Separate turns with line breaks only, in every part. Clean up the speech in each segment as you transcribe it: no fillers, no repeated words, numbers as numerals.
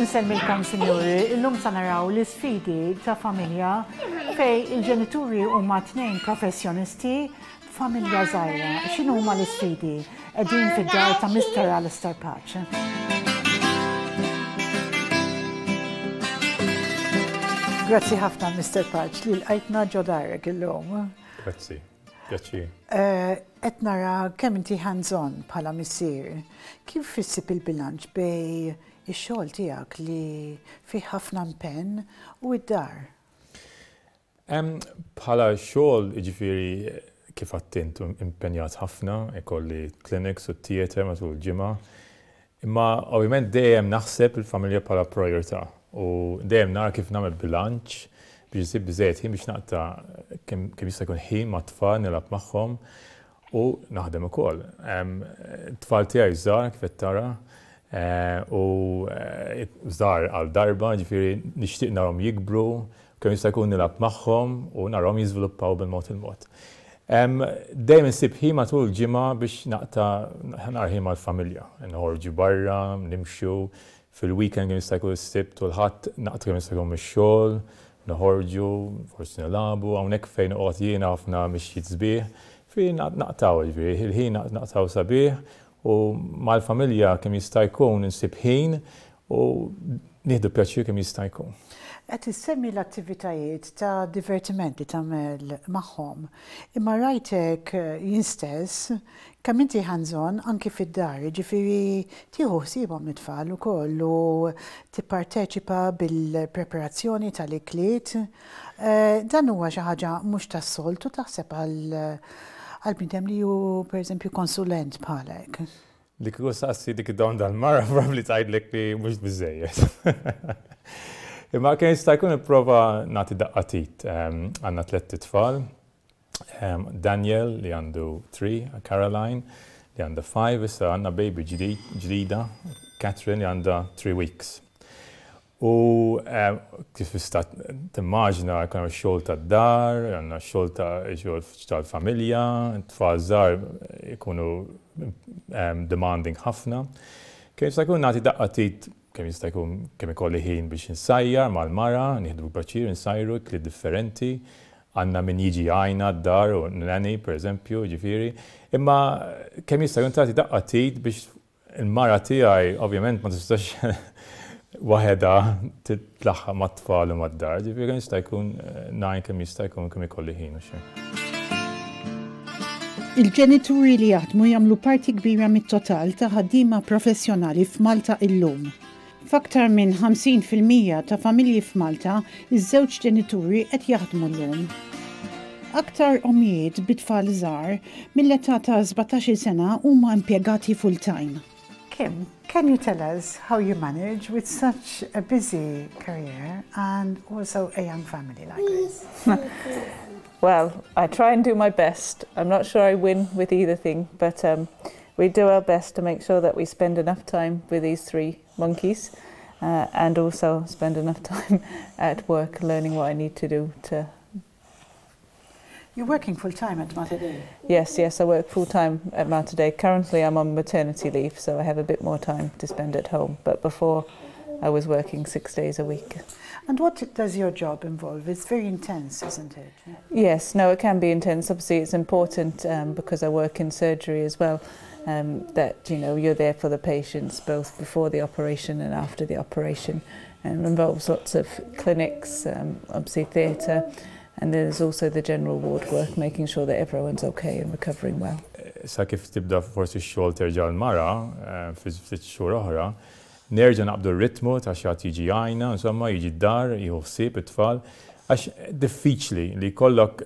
Insellmilkom sinjuri, illum sa naraw l-isfidi ta' familja fej il-ġenituri huma tnejn professjonisti b'familja żgħira. X'inhuma l-isfidi? Qegħdin fid-dar ta' Mr. Alistair Patch. Grazzi ħafna Mr. Patch li lqajtna ġo darek illum.
Grazzi. Pjaċir.
Qed nara kemm inti hands-on bħala missier. Kif issib il-bilanċ bejn ix-xogħol tiegħek li fih ħafna impenn u d-dar?
Bħala xogħol, jiġifieri kif għedt int, impenjat ħafna, ikolli clinics u theatre matul il-ġimgħa. Imma ovvjament dejjem naħseb il-familja bħala priorità u dejjem nara kif nagħmel bilanċ biex insib biżejjed ħin biex naqta' kemm jista' jkun ħin mat-tfal nilgħab magħhom u naħdem ukoll. Tfal tiegħi żgħar kif qed tara u żgħar għal darba, ġifieri nixtieq narahom jikbru, kemm jista' jkun nilgħab magħhom u narahom jiżviluppaw bil-mod il-mod. Dejjem insib ħin matul il-ġimgħa biex naqta' naqra ħin mal-familja. Noħorġu barra, nimxu, fil-weekend kemm jista' jkun is-Sibt u l-Ħadd naqta' kemm jista' jkun mix-xogħol, noħorġu, forsi nilagħbu, hawnhekk fejn noqgħod jiena ħafna mixjiet sbieħ, Ġifieri naqtgħu, ġifieri il-ħin naqtgħu sabiħ u mal-familja kemm jista' jkun insib ħin u nieħdu pjaċir kemm jista' jkun.
Qed issemmi l-attivitajiet ta' divertiment li tagħmel magħhom, imma rajtek jien stess kemm inti hands-on anki fid-dar, jiġifieri tieħu ħsiebhom it-tfal ukoll u tipparteċipa bil-preparazzjoni tal-ikliet. Dan huwa xi ħaġa mhux tas-soltu taħseb għal bniedem li hu pereżempju konsulent bħalek.
Li kieku saqsi dik id-domanda l-mara probabbli tgħidlek li mhux biżejjed. Imma kien jista' jkun nipprova nagħti daqqa t'id. Għandna tlett itfal, Daniel li għandu 3, Caroline li għandha 5, issa għandna baby ġdida, Catherine li għandha 3 weeks. U kif tista' timmaġina jkun hemm xogħol tad-dar, għandna xogħol ta' xogħol tal-familja, tfal żgħar ikunu demanding ħafna. Kemm jista' jkun nagħti daqqa t'id kemm jista' jkun kemm ikolli ħin biex insajjar mal-mara, nieħdu pjaċir insajru ikliet differenti. Għandna min jiġi jgħinna d-dar u nanny pereżempju, jiġifieri. Imma kemm jista' jkun tagħti daqqa t'id biex Il-mara tiegħi ovvjament ma tistax waħedha tlaħħaq mat-tfal u mad-dar, ġifieri kemm jista' jkun ngħin kemm jista' jkun kemm ikolli ħin u xejn.
Il-ġenituri li jaħdmu jagħmlu parti kbira mit-total ta' ħaddiema professjonali f'Malta illum. F'aktar minn 50% ta' familji f'Malta, iż-żewġ ġenituri qed jaħdmu llum. Aktar ommijiet bi tfal żgħar mill-età ta' 17-il sena huma impjegati full-time. Kim, can you tell us how you manage with such a busy career and also a young family like this?
Well, I try and do my best. I'm not sure I win with either thing, but um, we do our best to make sure that we spend enough time with these three monkeys uh, and also spend enough time at work learning what I need to do to
You're working full time at Mater Dei?
Yes, yes, I work full time at Mater Dei. Currently I'm on maternity leave, so I have a bit more time to spend at home. But before I was working six days a week.
And what does your job involve? It's very intense, isn't it?
Yes, no, it can be intense. Obviously, it's important um, because I work in surgery as well. Um, that you know you're there for the patients both before the operation and after the operation, and involves lots of clinics, um, obviously theatre, and there's also the general ward work, making sure that everyone's okay and recovering well.
Sa kif tibda forsi x-xogħol terġa' l-mara eh, fi ftit xhur oħra, nerġa' naqbdu r-ritmu ta' xi ħadd jiġi jgħinna, insomma, jiġi d-dar, jieħu ħsieb it-tfal. Għax diffiċli li jkollok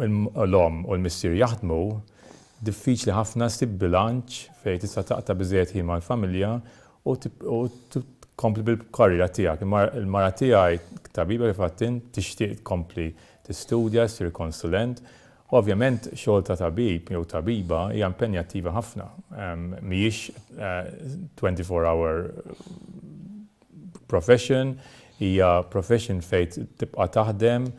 l-omm u l-missier jaħdmu, diffiċli ħafna ssib bilanċ fejn tista' taqta' biżżejjed ħin mal-familja u tkompli bil-karriera tiegħek. Il-mara tiegħi tabiba kif għedt int, tixtieq tkompli tistudja, ssir konsulent. U ovvjament xogħol ta' tabib jew tabiba hija impenjattiva ħafna. Mhijiex 24 hour profession, hija profession fejn tibqa' taħdem,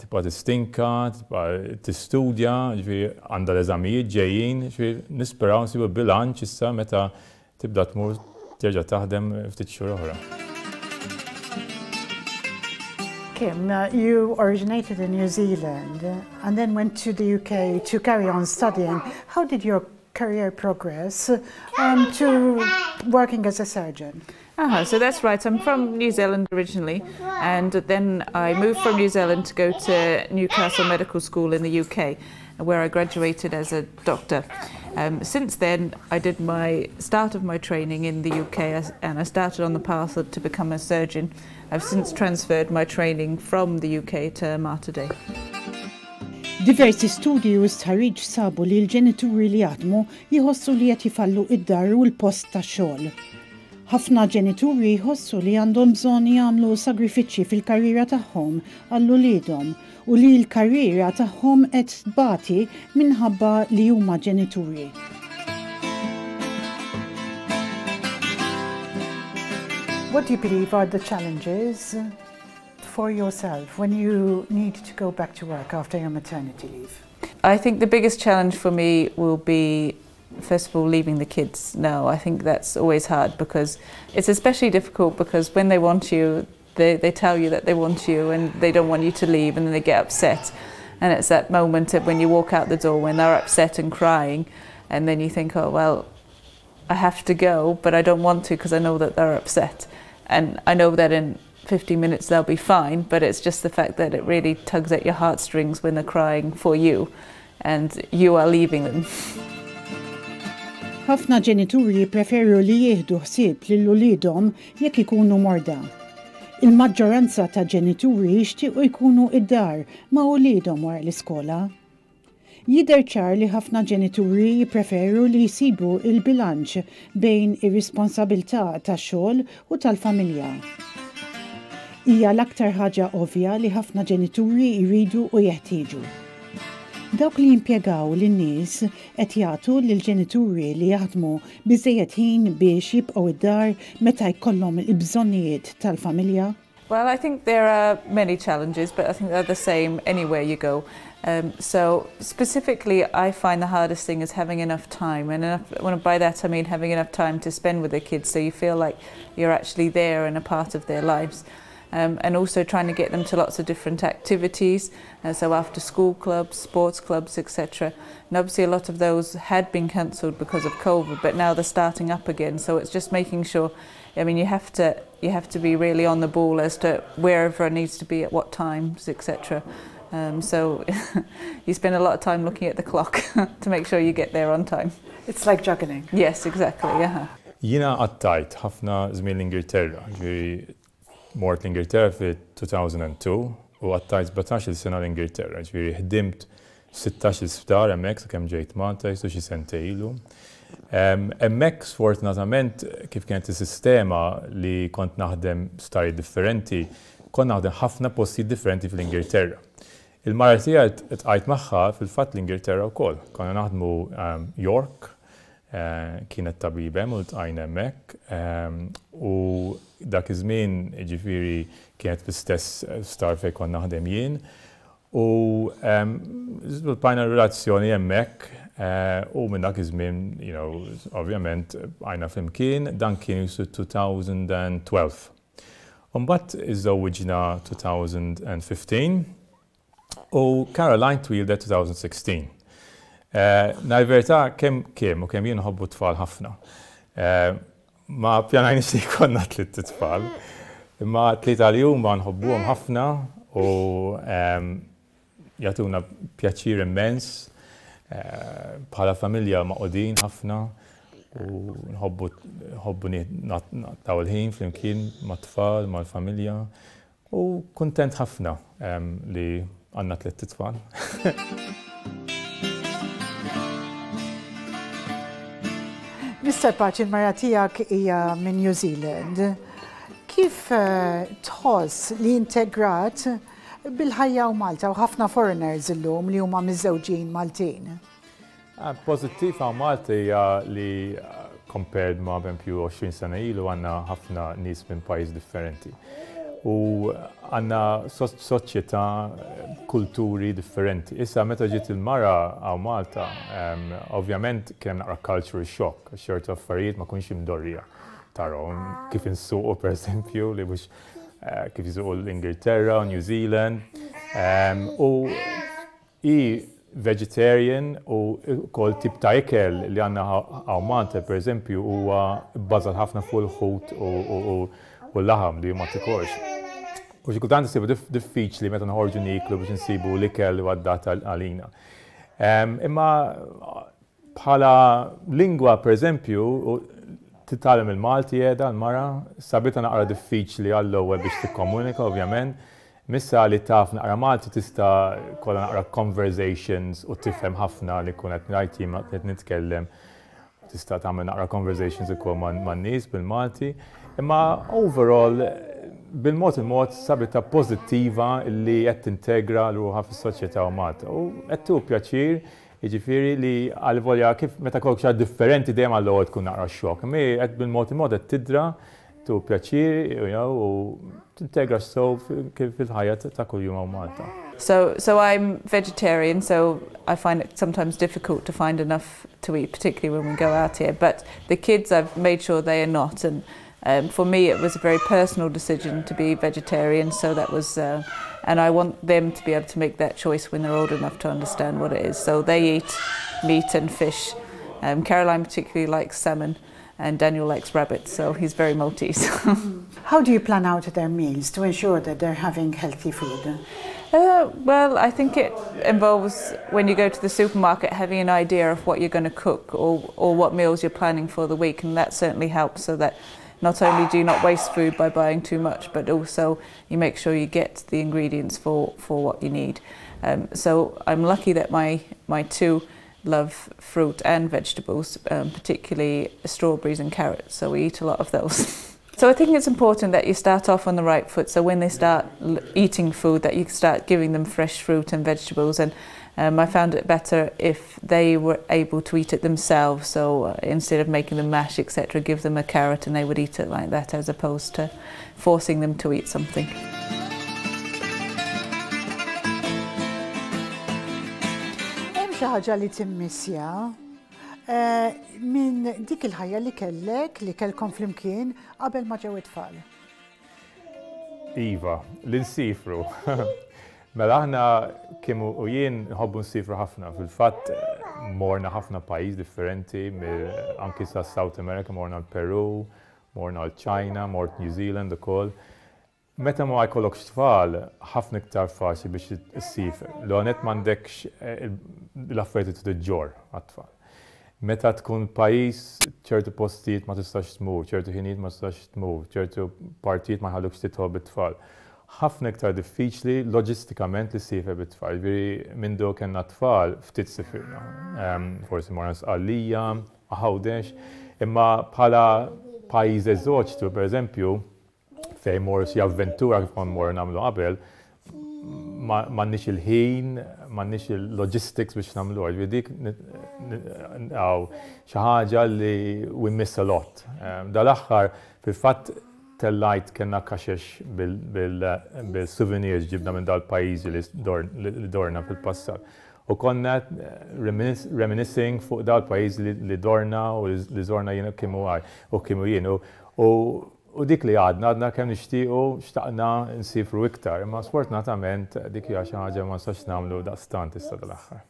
tibqa' tistinka, tibqa' tistudja, ġifieri għandha l-eżamijiet ġejjin, ġifieri nisperaw nsibu bilanċ issa meta tibda tmur terġa' taħdem ftit xhur oħra.
Kim, you originated in New Zealand and then went to the UK to carry on studying. How did your career progress um, to working as a surgeon?
Uh -huh, so that's right. I'm from New Zealand originally, and then I moved from New Zealand to go to Newcastle Medical School in the UK, where I graduated as a doctor. Um, since then, I did my start of my training in the UK, and I started on the path to become a surgeon. I've since transferred my training from the UK to Mater Dei.
Diversi studji u stħarriġ sabu li l-ġenituri li jaħdmu jħossu li qed jfallu id-dar u l-post tax-xogħol. Ħafna ġenituri jħossu li għandhom bżonn jagħmlu sagrifiċċji fil-karriera tagħhom għal uliedhom u li l-karriera tagħhom qed tbati minħabba li huma ġenituri. What do you believe are the challenges for yourself when you need to go back to work after your maternity leave?
I think the biggest challenge for me will be first of all leaving the kids now. I think that's always hard because it's especially difficult because when they want you, they, they tell you that they want you and they don't want you to leave and then they get upset. And it's that moment of when you walk out the door when they're upset and crying and then you think, oh, well, I have to go, but I don't want to because I know that they're upset. And I know that in 15 minutes they'll be fine, but it's just the fact that it really tugs at your heartstrings when they're crying for you and you are leaving them.
Ħafna ġenituri jippreferu li jieħdu ħsieb lil uliedhom jekk ikunu morda. Il-maġġoranza ta' ġenituri jixtiequ jkunu id-dar ma' uliedhom wara l-iskola. Jidher ċar li ħafna ġenituri jippreferu li jsibu l-bilanċ bejn ir-responsabilità tax-xogħol u tal-familja. Hija l-aktar ħaġa ovvja li ħafna ġenituri jridu u jeħtieġu. Dawk li jimpjegaw lin-nies qed jagħtu lill-ġenituri li jaħdmu biżżejjed ħin biex jibqgħu id-dar meta jkollhom il-bżonnijiet tal-familja?
Well, I think there are many challenges, but I think they're the same anywhere you go. Um, so specifically, I find the hardest thing is having enough time. And enough, when by that I mean having enough time to spend with the kids so you feel like you're actually there and a part of their lives. Um, and also trying to get them to lots of different activities, uh, so after school clubs, sports clubs, etc. And obviously a lot of those had been cancelled because of COVID, but now they're starting up again. So it's just making sure, I mean, you have to, you have to be really on the ball as to where everyone needs to be at what times, etc. Um, so you spend a lot of time looking at the clock to make sure you get there on time.
It's like juggling.
Yes, exactly, yeah.
Jiena qattajt ħafna żmien l-Ingilterra, ġifieri mort l-Ingilterra fi 2002 u qattajt 17-il sena l-Ingilterra, ġifieri ħdimt 16-il sptar hemmhekk sakemm ġejt Malta jisu xi sentejn ilu. Hemmhekk sfortunatament kif kienet is-sistema li kont naħdem sptarijiet differenti, kont naħdem ħafna postijiet differenti fl-Ingilterra. Il-mara tiegħi ltqajt magħha fil-fatt l-Ingilterra wkoll. Konna naħdmu York, kienet tabib hemm u ltqajna hemmhekk. U dak iż-żmien jiġifieri kienet fl-istess sptar fejn kont naħdem jien. U żviluppajna relazzjoni hemmhekk u minn dak iż-żmien, you know, ovvjament bqajna flimkien, dan kien jisu 2012. U mbagħad iżżewwiġna 2015 u Caroline twieldet 2016. Ngħid verità kemm Kim u kemm jien nħobbu t-tfal ħafna. Ma ppjanajniex li jkollna tlitt itfal, imma tlieta li huma nħobbuhom ħafna u jagħtuna pjaċir immens. Bħala familja magħqudin ħafna u nħobbu nħobbu naqtgħu il-ħin flimkien mat-tfal, mal-familja u kuntent ħafna li għandna tlitt itfal.
Mr. Pace, il-mara tiegħek hija minn New Zealand. Kif tħoss li integrat bil-ħajja u Malta u ħafna foreigners illum li huma miżżewġin Maltin?
Pożittiv hawn Malta hija li compared ma' b'empju 20 sena ilu għandna ħafna nies minn pajjiż differenti. U għandna soċjetà kulturi differenti. Issa meta ġiet il-mara hawn Malta, ovvjament kien hemm naqra cultural shock, ċertu affarijiet ma kunx imdorrija. tarahom kif insuqu pereżempju li mhux kif jsuqu l-Ingilterra u New Zealand. U hi vegetarian u wkoll tip ta' ikel li għandna hawn Malta pereżempju huwa bbażat ħafna fuq il-ħut u l-laħam li ma tikolx. U xi kultant insibu diffiċli meta noħorġu nieklu biex insibu l-ikel li huwa adatt għalina. Imma bħala lingwa pereżempju titgħallem il-Malti qiegħda l-mara, sabitha naqra diffiċli għall-ewwel biex tikkomunika ovvjament. Missa li taf naqra Malti tista' jkollha naqra conversations u tifhem ħafna li nkun qed ngħid jien waqt li qed nitkellem. Tista' tagħmel naqra conversations ukoll man-nies bil-Malti. Imma overall bil-mod il-mod sabitha pożittiva li qed tintegra ruħha fis-soċjetà u Malta. U qed tieħu pjaċir jiġifieri li għalvolja kif meta jkollok xi ħadd differenti dejjem għall-ewwel tkun naqra xokk. Imma hi qed bil-mod il-mod qed tidra Tieħu pjaċir u tintegra sew fil-ħajja ta' kuljum hawn Malta.
So, so I'm vegetarian, so I find it sometimes difficult to find enough to eat, particularly when we go out here. But the kids, I've made sure they are not. And um, for me, it was a very personal decision to be vegetarian. So that was, uh, and I want them to be able to make that choice when they're old enough to understand what it is. So they eat meat and fish. Um, Caroline particularly likes salmon and Daniel likes rabbits, so he's very Maltese.
How do you plan out their meals to ensure that they're having healthy food?
Uh, well, I think it involves when you go to the supermarket having an idea of what you're going to cook or, or what meals you're planning for the week, and that certainly helps so that not only do you not waste food by buying too much, but also you make sure you get the ingredients for, for what you need. Um, so I'm lucky that my, my two love fruit and vegetables, um, particularly strawberries and carrots, so we eat a lot of those. So I think it's important that you start off on the right foot. So when they start eating food, that you start giving them fresh fruit and vegetables. And um, I found it better if they were able to eat it themselves. So uh, instead of making them mash, etc., give them a carrot and they would eat it like that, as opposed to forcing them to eat something.
Hemm xi ħaġa li timmissja eh, minn dik il-ħajja li kellek, li kellkom flimkien qabel ma ġew it-tfal?
Iva, li nsifru. Mela aħna Kim u jien nħobbu nsifru ħafna. Fil-fatt morna ħafna pajjiż differenti, anki sa South America, morna l-Peru, Morna l-China, mort New Zealand ukoll. Meta ma jkollokx tfal, ħafna iktar faċli biex issiefer. L-ewwel nett m'għandekx eh, l-affarijiet li trid iġġorr għat-tfal. Meta tkun pajjiż ċertu postijiet ma tistax tmur, ċertu ħinijiet ma tistax tmur, ċertu partijiet ma jħallukx tidħol bit-tfal. Ħafna iktar diffiċli loġistikament li ssiefer bit-tfal. Ġifieri mindu kellna tfal ftit sifirna. Ehm, forsi morna Sqallija, Għawdex, imma bħala pajjiż eżoċtu, per eżempju, fejn mor xi avventura kif kont mor nagħmlu qabel, m'għandniex il-ħin, m'għandniex il-logistics biex nagħmlu. Ġifieri dik għaw xi ħaġa li we miss a lot. Ehm, dal-aħħar fil-fatt tellajt kellna kaxex bil-souvenirs ġibna minn dal-pajjiżi li dorna fil-passat. U konna reminiscing fuq dawn il-pajjiżi li dorna u li żorna jien u Kim u u Kim u jien. U dik li għadna, għadna kemm nixtiequ, xtaqna nsifru iktar, imma sfortunatament dik hija xi ħaġa ma nistax nagħmlu daqstant issa dal-aħħar.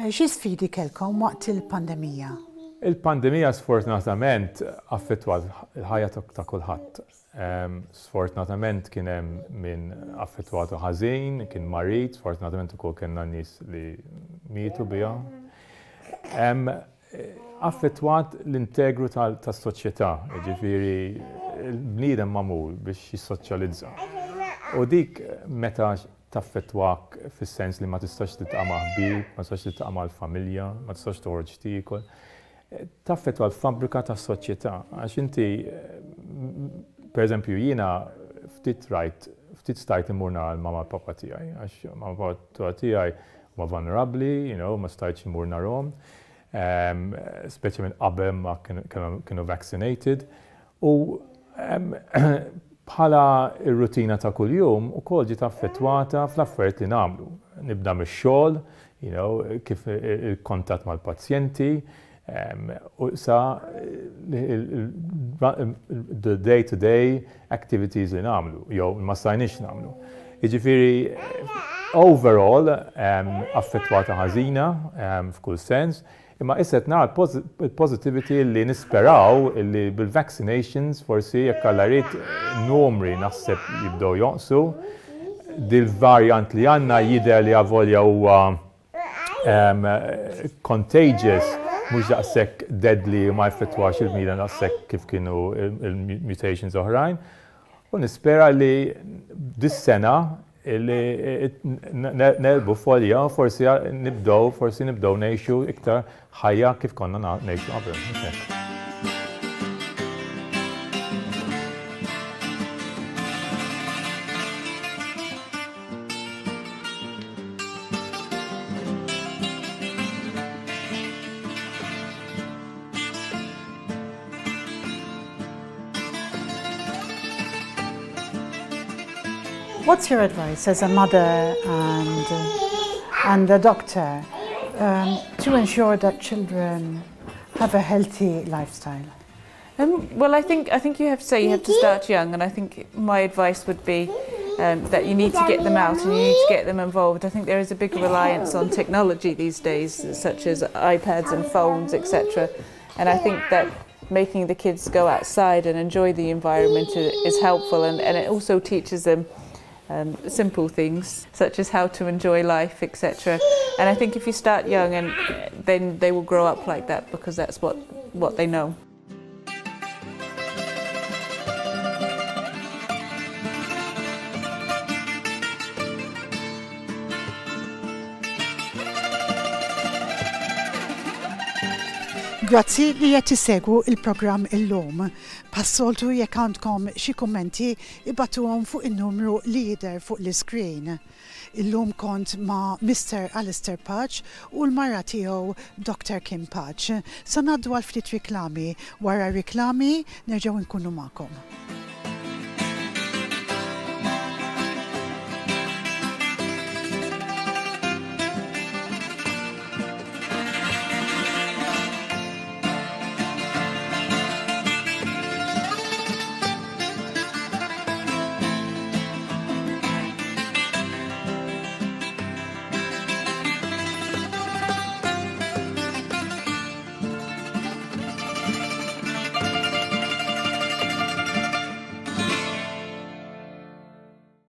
Xi sfidi kellkom waqt il-pandemija?
Il-pandemija sfortunatament affettwat il-ħajja ta' kulħadd. Sfortunatament kien hemm min affettwatu ħażin, kien marid, sfortunatament ukoll kellna nies li mietu biha. Affettwat l-integru tas-soċjetà, jiġifieri l-bniedem magħmul biex jissoċjalizza. U dik meta taffettwak fis-sens li ma tistax tiltaqa' ma' ħbieb, ma tistax tiltaqa' mal-familja, ma tistax toħroġ tiekol. Taffettwa l-fabbrika tas-soċjetà. Għax inti, per eżempju, jiena ftit rajt, ftit stajt immur nara l-mama u l-papa tiegħi, għax mama u papa tiegħi huma vulnerabbli, you know, ma stajtx immur narahom, speċi minn qabel ma kienu vaccinated. U bħala r-rutina ta' kuljum ukoll ġiet affettwata fl-affarijiet li nagħmlu. Nibda mix-xogħol, you know, kif il-kontatt mal-pazjenti, U sa the day to day activities li nagħmlu jew ma stajniex nagħmlu. Jiġifieri overall affettwata ħażina f'kull sens, imma issa qed nara l-positivity li nisperaw li bil-vaccinations forsi jekk Alla jrid numri naħseb jibdew jonqsu. Dil-variant li għandna jidher li avolja huwa contagious, mhux daqshekk deadly u ma jaffettwax il-bniedem daqshekk kif kienu il-mutations oħrajn. U nispera li dis-sena li negħlbu folja u forsi nibdew forsi nibdew ngħixu iktar ħajja kif konna ngħixu qabel.
What's your advice as a mother and, and a doctor um, to ensure that children have a healthy lifestyle?
Um, well, I think, I think you have to say you have to start young, and I think my advice would be um, that you need to get them out and you need to get them involved. I think there is a big reliance on technology these days, such as iPads and phones, etc. And I think that making the kids go outside and enjoy the environment is helpful and, and it also teaches them um, simple things such as how to enjoy life, etc. And I think if you start young, and then they will grow up like that because that's what, what they know.
Grazzi li qed issegwu il-programm illum. Bħas-soltu jekk għandkom xi kummenti ibagħtuhom fuq in-numru li jidher fuq l-iscreen. Illum kont ma' Mr. Alistair Pace u l-mara tiegħu Dr. Kim Pace. Sa ngħaddu għal ftit riklami. Wara riklami nerġgħu nkunu magħkom.